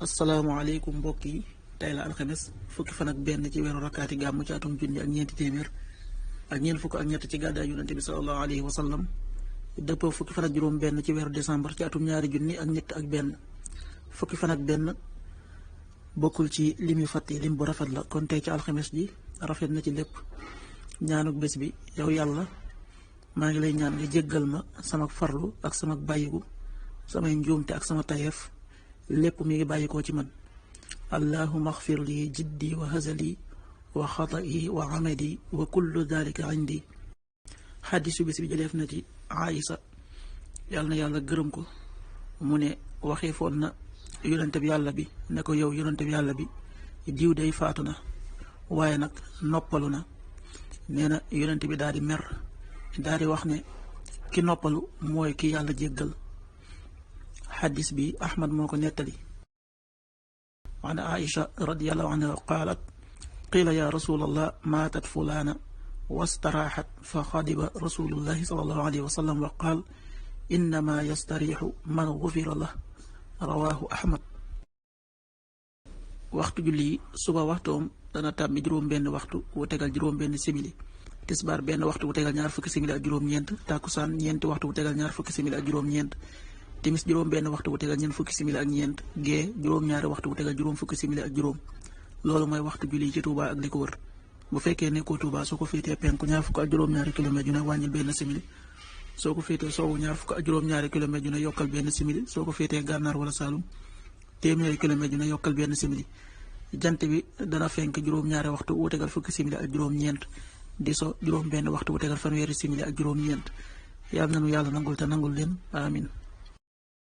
asalaamaaleykum mbokk yi tey la alxames fukki fan ak benn ci weeru rakkaati gàmm ci atum junni ak ñeenti téeméer ak ñeent fukk ak ñett ci gàddaay yonente bi sallallahu alayhi wa sallam dëppoo fukki fan ak juróom benn ci weeru décembre ci atum ñaari junni ak ñett ak benn fukki fan ak benn bokkul ci lim yu fàtte lim bu rafet la kon tey ci alxames ji rafet na ci lépp. ñaanuk bés bi yow yàlla maa ngi lay ñaan nga jéggal ma sama farlu ak sama bàyyiku samay njuumte ak sama tayeef lépp mi ngi bàyyikoo ci man. allahuma axfir li jiddi wa hazali wa xata'i wa amadi wa kullu dalika indi. xaddisu bis bi jëleef na ci Aïsa yàlla na yàlla gërëm ko mu ne waxee foon na yonente bi yàlla bi ne ko yow yonente bi yàlla bi diw day faatu na waaye nag noppalu na. nee na yonente bi daal di mer daal di wax ne ki noppalu mooy ki yàlla jéggal. xaddis bi Ahmad moo ko nettali. an Aïcha radiyallahu anha qaalat qiila ya rasulallah maatat fulaana wastaraaxat fa xadiba rasulullahi sallallahu alayhi wa sallam wa qaal innama yastarixu man gufira lah rawaahu Ahmad. waxtu julli suba waxtoom dana tàbbi juróom benn waxtu wu tegal juróom benn simili. tisbaar benn waxtu wu tegal ñaar fukki simili ak juróom-ñeent. tàkkusaan ñeenti waxtu wu tegal ñaar fukki simili ak juróom-ñeent. timis juróom benn waxtu wu tegal ñeent fukki simili ak ñeent. gee juróom-ñaari waxtu wu tegal juróom fukki simili ak juróom. loolu mooy waxtu julli ci Touba ak li ko wër. bu fekkee nekkoo Touba soo ko féetee penku ñaar fukk ak juróom-ñaari kilomètre yu ne wàññil benn simili. soo ko féetee soowu ñaar fukk ak juróom-ñaari kilomètre yu ne yokkal benn simili. soo ko féetee gànnaar wala Saalum téeméeri kilomètre yu ne yokkal benn simili. jant bi dana fenk juróom-ñaari waxtu wu tegal fukki simili ak juróom-ñeent di so juróom benn waxtu wu tegal fanweeri simili ak juróom-ñeent. yàlla na nu yàlla nangul te nangul leen amin